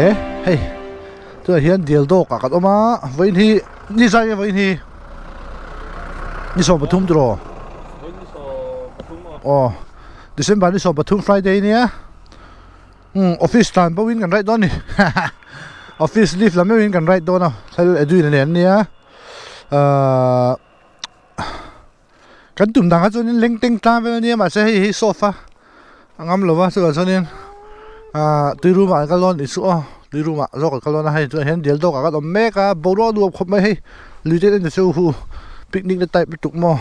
le hei tunah hian dial dawk ah kan awm a vawiin hi ni zai nge vawiin hi ni 13 tiraw aw December ni 13 Friday ania umm office tan pawhin kan ride dawn a ni office leave lam meuhin kan ride dawn a thil Edwin a nen ania ahh. Kan tum dang kha chuanin leng teng tlang vel ania mahse hei hi sofa a ngam lo va chutah chuanin ah tui room ah an kal dawn tih chu aw tui room ah zawk an kal dawn a hei tunah hian dial dawk ah kan awm mek a boruak nuam khawp mai hei lui te en ta che u hu picnic na type lutuk maw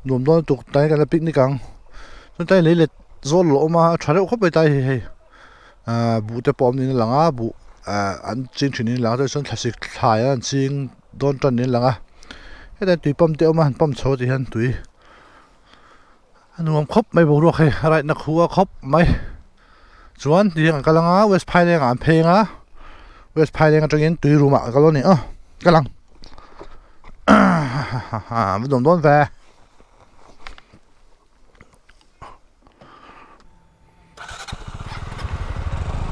nuam dawn lutuk tlai kan la picnic ang chuan tlai lei let zawl a lo awm a a tha reuh khawp mai tlai hi hei ah buh te pawh awm niin a lang a buh ah an ching thin niin a lang a chuan thlasik thlai an ching. Dawn tan niin a lang a hetah tui pump te a awm a han pump chho tih hian tui a nuam khawp mai boruak hei a right na khu a khawp mai chuan ti hian kan kal ang a west phaileng ah an phei ang a west phaileng atangin tui room ah kan kal dawn a ni aw kal ang va nuam dawn ve.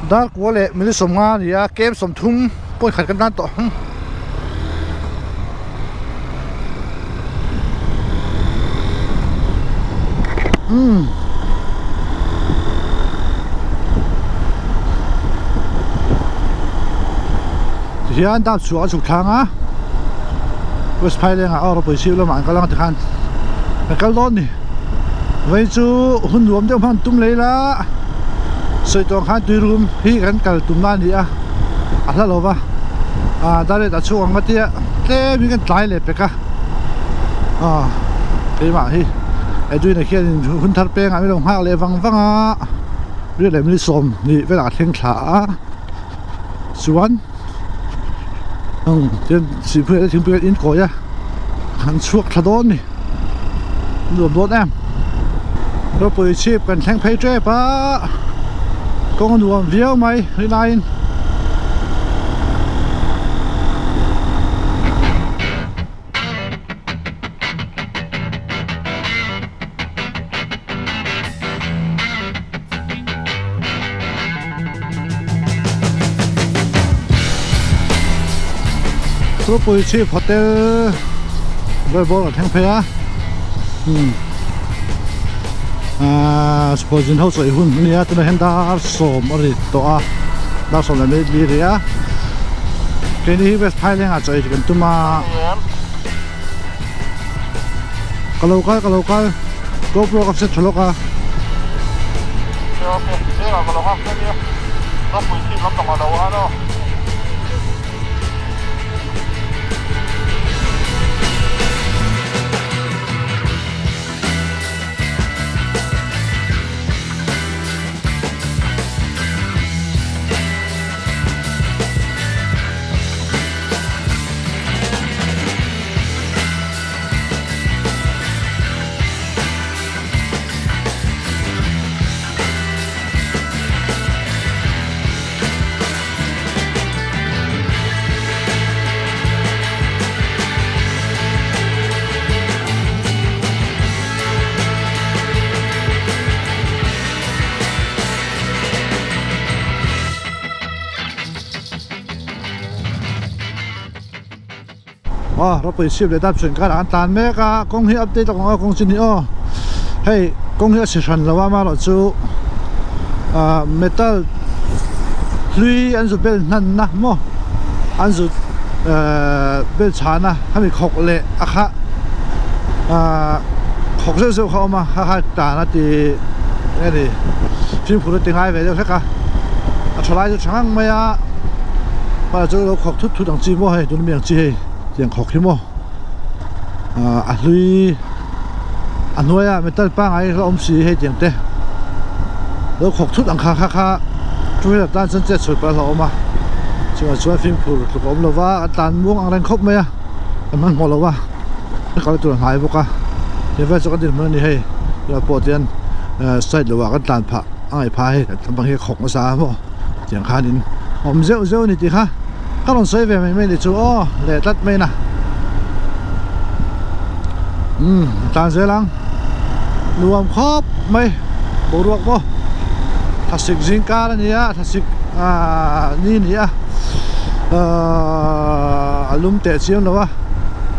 Dar kua leh minute 50 a ni a kem 30 point khat kan tan tawh ang. Umm. Tihian dam chhuah a chhuk thlang a West Phaileng ah aw ropui chhip lamah an kal ang tikhan kan kal dawn ni. Vei chu hun nuam deuh hman tum lei la sawi tawh ang khan tui rum hi kan kal tum na a ni a a hla lo va ah darlet a chhuk ang a tia tlem in kan tlai leh pek a ah keimah hi Edwin a khian in hun thar peng ah min lo nghak leh vang vang a riat leh minute 10 velah a thleng thla a chuan tian sihpui leh thingpui an inkawi a an chhuak thla dawn a ni nuam dawn em ropui chhip kan thleng phei tep a kawng a nuam viau mai rinaiin. Ropui chhip hotel vel bawr a thleng phei a umm ahh chhuazin ho chawih hun ania tunah hian dar sawm a ri tawh a dar sawm leh minute li a ri a keini hi west phaileng ah chawih kan tum a ka lo kal ka lo kal GoPro ka set tha lawk a. Aw ropui chhip leh dap chuan karah an tlan mek a kawng hi update a kawng a kawng chu ni aw hei kawng hi a chhe hran lo a amaherawhchu ah metal hlui an zu bel hnan na maw an zu ehh bel chhan a hemi khawk leh a kha ah khawk zeuh zeuh kha a awm a kha kha tan a ti eng nge ni fimkhur a ti ngai ve deuh hlek a a tha lai chu tha ngang mai a pa chu lo khawk thut thut ang chi maw hei tuna mi ang chi hei tiang khawk hi maw ah a hlui a hnuaia metal pangngai la awm si hei tiang te lo khawk thut ang kha kha kha two wheeler tan chuan chet chhuat pawh a hlauhawm a chungah chuan fimkhur tluk a awm lo va a tlan muang ang reng khawp mai a kan hmanhmawh lo va a kal tur a hnai bawk a he vel chu kan dinhmun a ni hei tunah pawh tian side lo ah kan tlan phah a ngaih phah a hei kan bang hi a khawk nasa a maw tiang khanin awm zeuh zeuh a ni tih kha ka rawn sawi ve mai mai ni chu aw leh tlat mai na umm tlan zel ang nuam khawp mai boruak maw thlasik zing kar a ni a thlasik. Ni a ni a a lum teh chiam lo a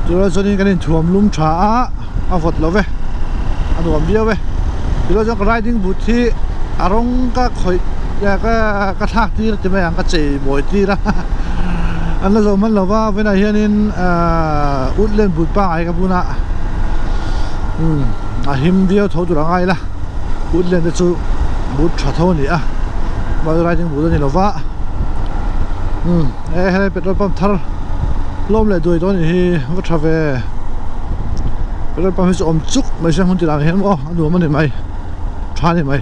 chulai chuanin kan inthuam lum tha a a vawt lo ve a nuam viau e chulai chuan ka riding boot hi a rawng ka khawih ka thlak tir ti mai ang ka chei mawi tir a an la zo hman lo va vawiinah hianin woodland boot pangngai ka bun a a him viau tho tur a ngai la woodland te chu boot tha tho a ni a. Bike riding bul a ni lova umm e helai petrol pump thar lawm leh duai dawn anih hi va tha ve petrol pump hi chu awm chuk mai se hmun tinah hian maw a nuam a ni mai tha a ni mai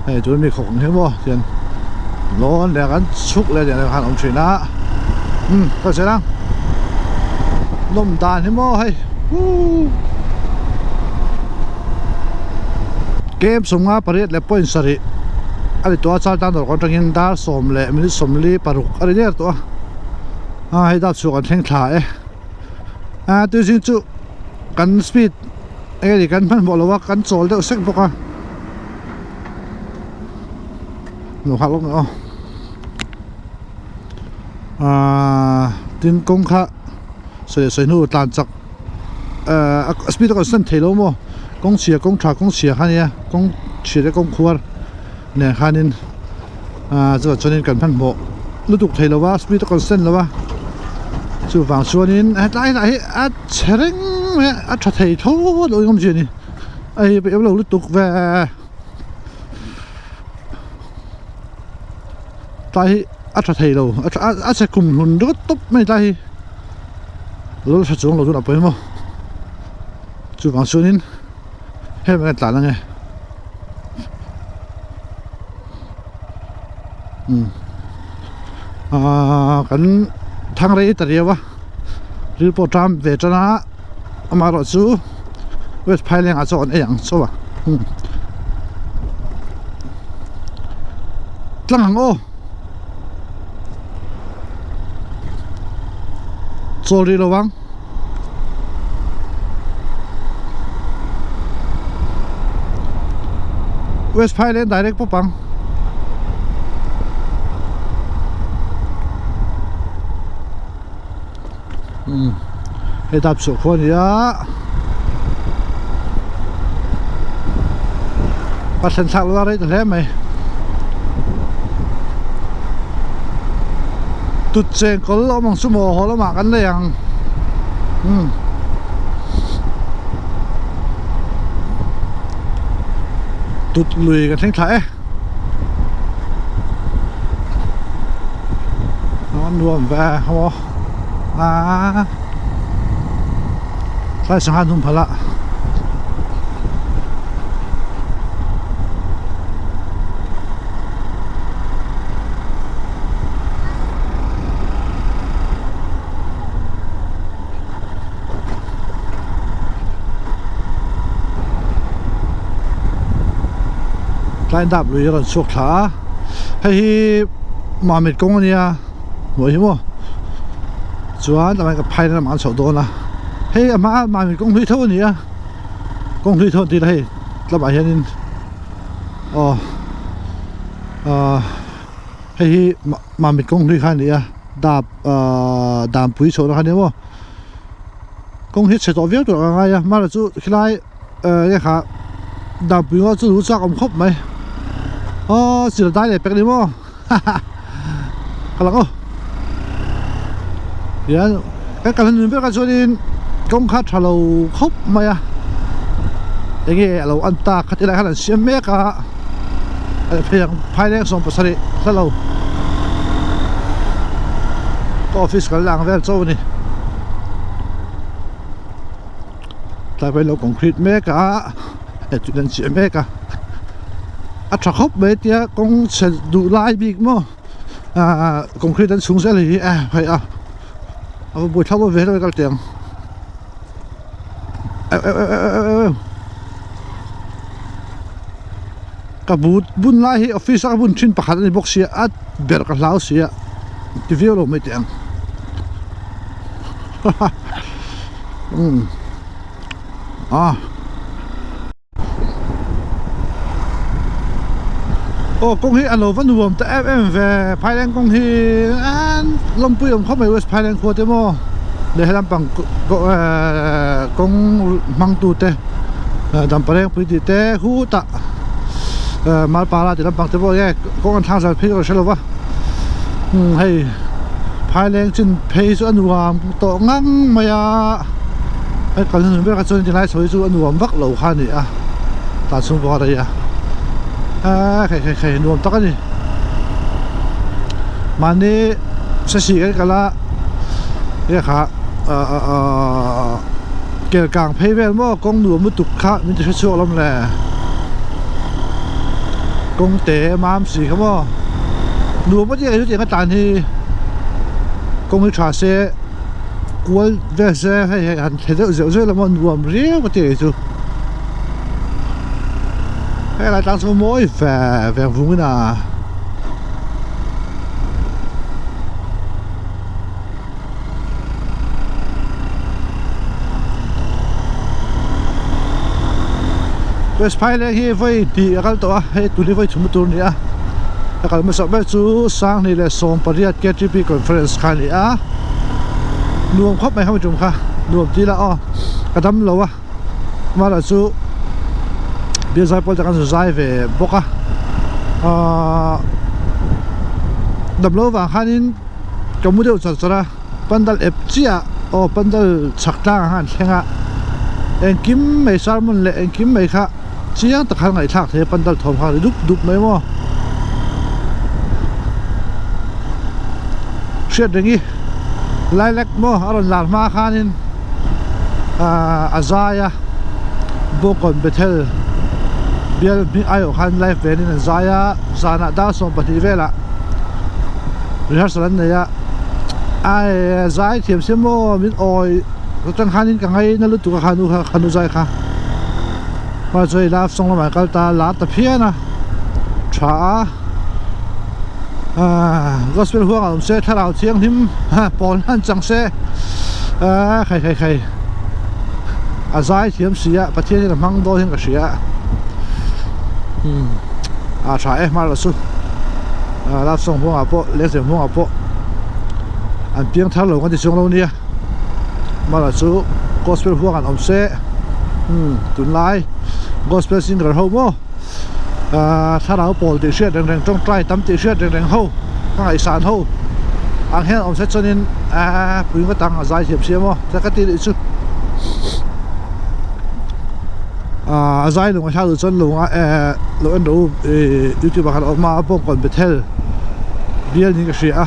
hei tuna mi khawk ang hi maw tian lawn leh kan chhuk leh tiang khan a awm thin a umm kal zel ang nawm dan hi maw hei huuu. Kem sawmnga pariat leh point sarih a ni tawh a char tan dawr kawng atangin dar sawm leh minute sawmli paruk a ri der tawh a a hei dar chhuah kan thleng thla e a tui zing chu kan speed eng nge kan hmanhmawh lo a kan chawl deuh sek bawk a lo nghah lawk aw aaa tin kawng kha sawi sawi hnu tlan chak. Ahh a speed a constant thei lo maw kawng chhia kawng tha kawng chhia kha ania kawng chhia te kawng khuar nen khanin ahh chutah chuanin kan hmanhmawh lutuk thei lo va speed a constant lo va chuvang chuanin hetlai lah hi a chhe reng mai a a tha thei tho a lo inawm zia a ni a hei peih lo lutuk ve tlai hi a tha thei lo a chhe kum hlun ringawt tawp mai tlai hi. Lal hre chuang lo chuan a pawimawh chuvang chuanin hemi kan tlan ange umm aaa kan thang rei ta riau a ril pawh ṭam ve ṭan a amaherawh chu west phaileng ah chuan ei ang chaw a umm tlang ang aw. Chawl rih lo ang. West Phailand direct pawp ang. Umm hei dap chhuah khua a ni a. A thlen thlak lo a rei ta hle mai. Tut cheng kawl awm ang chu maw haw lamah kan lei ang. Umm. Tut lui kan thleng thla e. A nuam ve maw aaa tlai sangha hnum phal a. Tlai dap lui a rawn chhuak thla a hei hi mamit kawng a nia hmuh hi maw chuan amah ka phai lamah an chhoh dawn a hei a hmaa mamit kawng hlui tho a ni a kawng hlui tho an tih la hei lamah hianin aw ahh hei hi mamit kawng hlui kha a ni a dap ahh danpui chhoh na kha a ni maw kawng hi chhe tawh viau tur ang a ngai a hmanah chu khilai eh nge kha danpui ngaw chu lu chak awm khawp mai aw chil dai leh pek ni maw haha ka lang aw tihian kan kal hnun ber kha chuanin kawng kha tha lo khawp mai a enge alo an tak kha tilai khan an siam mek a phei ang phaileng 17 hla lo ka office kal lang vel chauh a ni tlai pawhin lo concrete mek a hei chu an chiah mek a a tha khawp mai tia kawng chhe duh lai bik maw ahh concrete an chhung zel hi hei a a va buaithlak dawn ve hle mai ka la ti ang euh euh euh euh euh. Ka but bun lai hi office a ka bun thin pakhat a ni bawk sia a ber ka hlau sia ti viau lo mai teh ang haha umm ah. Aw kawng hi a lo va nuam ta em em ve Phaileng kawng hi an lawmpui awm khawp mai West Phaileng khua te maw leh helampang kawng hmang tu te Dampareng pui tih te khutah Malpara tih lampang te pawh nge kawng an thlangzal phei ka hre lo va hei Phaileng chin phei chu a nuam tawh ngang mai a hei kal hnuhnun ber kha chuan tilai chho hi chu a nuam vak lo kha a ni a tah chhung pawh a rei a aaa khei khei khei nuam tak a ni mahni sasih kan kal a nge kha aaa kel kang phei vel maw kawng nuam lutuk kha min ti hre chhuak lawm le kawng te mam si kha maw nuam a tia kei chu tiang a tlan hi kawng hi tha se kual vel se hei hei han thle deuh zeuh zeuh lam a nuam riau a tia kei chu helai tlang chu mawi ve veng vung in a. West Phaileng hi vawi tih a kal tawh a hei tun hi vawi chhum tur a ni a a kal hmasa ber chu Sanghnih leh Sawmpariat K_T_P conference kha a ni a nuam khawp mai kha mi tum kha nuam ti ila aw ka dam lo a amaherawh chu bial zai pawl te kan zai ve bawk a ahh dam loh avang khanin ka mu deuh char char a. Pandal ep chiah aw pandal chhak tlang ah khan an thleng a engkim mai sermon leh engkim mai kha chiang tak khan ngaihthlak thei a pandal thawm kha a ri dup dup mai maw hriat reng i lilac maw a rawn lar hma khanin ahh a zai a bawngkawn bethel bial hming aiawh khan live band in an zai a zanah dar 12 velah rehearsal an nei a. Ai zai thiam sia maw min awi atang khanin ka ngai na lutuk a khanu kha khanu zai kha hma chu hei love song lamah kal ta lar ta phian a tha a ahh gospel huang a awm se thlarau thianghlim pawl hman chang se ahh khai khai khai a zai thiam si a Pathian hian a hmang dawn hian ka hria a tha e hmar la chu. Love song huangah pawh lengzem huangah pawh an piang thar lo kan ti chuang lo nia mara chu gospel huang an awm se umm tunlai gospel singer ho maw ahh thlarau pawl tih hriat reng reng tawngtai tam tih hriat reng reng ho ka ngaihsan ho ang hian awm se chuanin ahh pui ngawt ang a zai thiam sia maw ka ti leh chu. A zai lung a hla duh chuan lung a ehh lo en rawh u ihh youtube ah khan a awm a bawngkawn bethel bial niin ka hria a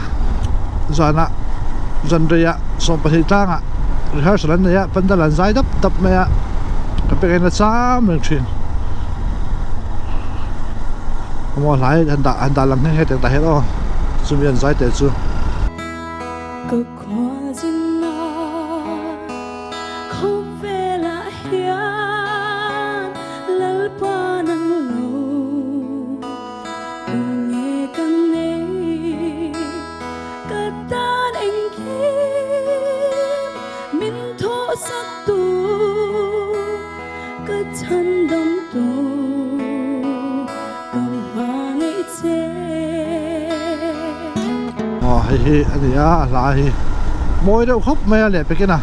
zanah zanreiah 12 tlangah rehearsal an nei a pandal an zai dap dap mai a ka pek en a cham reng thin maw hlai han dah han dah lang nghe nghe teh tah hian aw chumi an zai teh chu. Khawvelah hian Lalpa nang lo tunge ka nei ka tan engkim min thawhsak tu ka chhandam tu ka hmangaih che. Aw hei hi a ni a a hla hi mawi deuh khawp mai a leh pekin a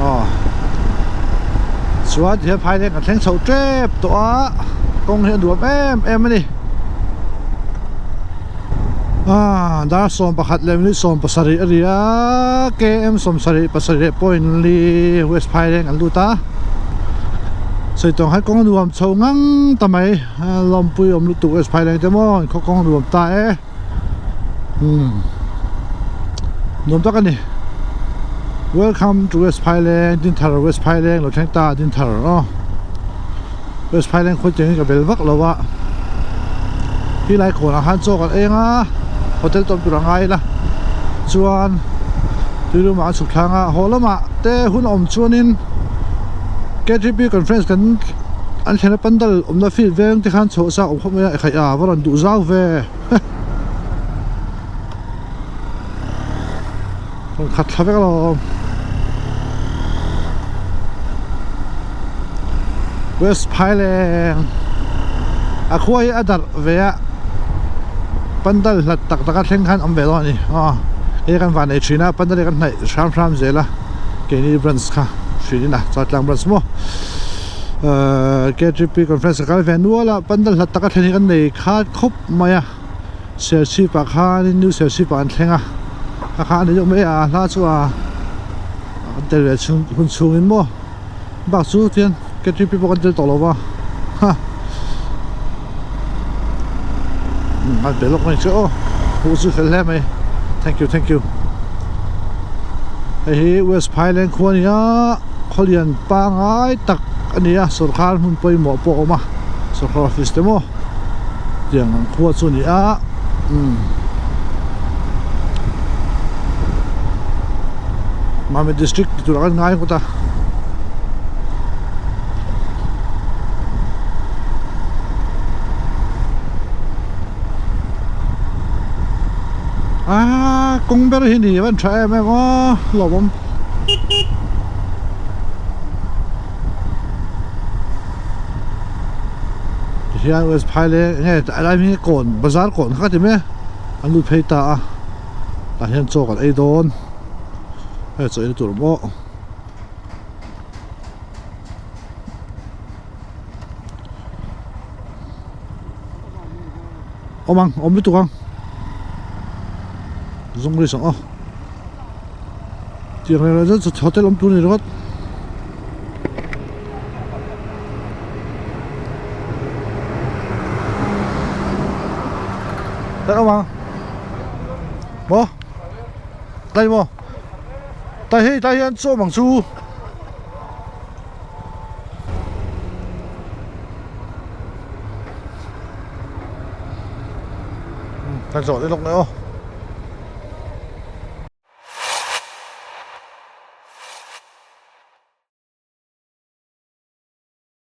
aw chuan tihian phai leng kan thleng chhoh tep tawh a kawng hi a nuam em em a ni ah dar 11 leh minute 17 a ri a km 77 point li west phaileng an lut a sawi tawng hai kawng a nuam chho ngang ta mai. Lawmpui awm lutuk e phai leng te maw in khaw kawng nuam ta e umm nuam tak a ni welcome to west phaileng dinthar west phaileng lo thleng ta dinthar aw west phaileng khawi chengin ka bel vak lo a helai kawnah khan chaw kan eng a hotel tawm tur a ngai ila chuan tui room ah an chhuk thlang a haw lamah te hun a awm chuanin K_T_P conference kan. An thlen a pandal awmna field veng te khan chhoh sa awm khawp mai a ekhai a va rawn duh zau ve rawn khat thla vek alawm West Phaileng. A khua hi a darh ve a pandal hlat tak tak a thleng khan awm ve dawn a ni aw hei kan van ei thin a pandal hi kan hnaih hram hram zel a keini branch kha thin in a Chaltlang branch maw ahh K_T_P conference ka kal ve nual a pandal hlat tak a thlen hi kan nei khat khawp mai a Serchhip ah khanin New Serchhip ah an thleng a a kha a ni deuh mai a hla chu a an tel ve chhung hun chhungin maw. Bak chu tian K_T_P pawh kan tel tawh lo va ha an pe lawk mai chu aw hmuh chu fel hle mai thank you thank you hei hi West Phailand khua a ni a khawlian pangai tak a ni a sawrkar hmun pawimawh pawh a awm a sawrkar office te maw tiang ang khua chu a ni a umm Mamit district ti turah khan ngai ngawt a aaa kawng ber hi ni a van tha em em aw hlauhawm. Tihian West Phaileng enge a lai hming hi kawn bazar kawn kha ka ti mai a an lut phei ta a tah hian chaw kan ei dawn hei chaw eina tur awm aw. Awm ang awm lutuk ang zawng ri sang aw tiang reng reng chuan hotel awm tur a ni ringawt. Kan awm ang maw đây maw tay hei tai hian chaw mang chu kan zawh leh lawk mai aw.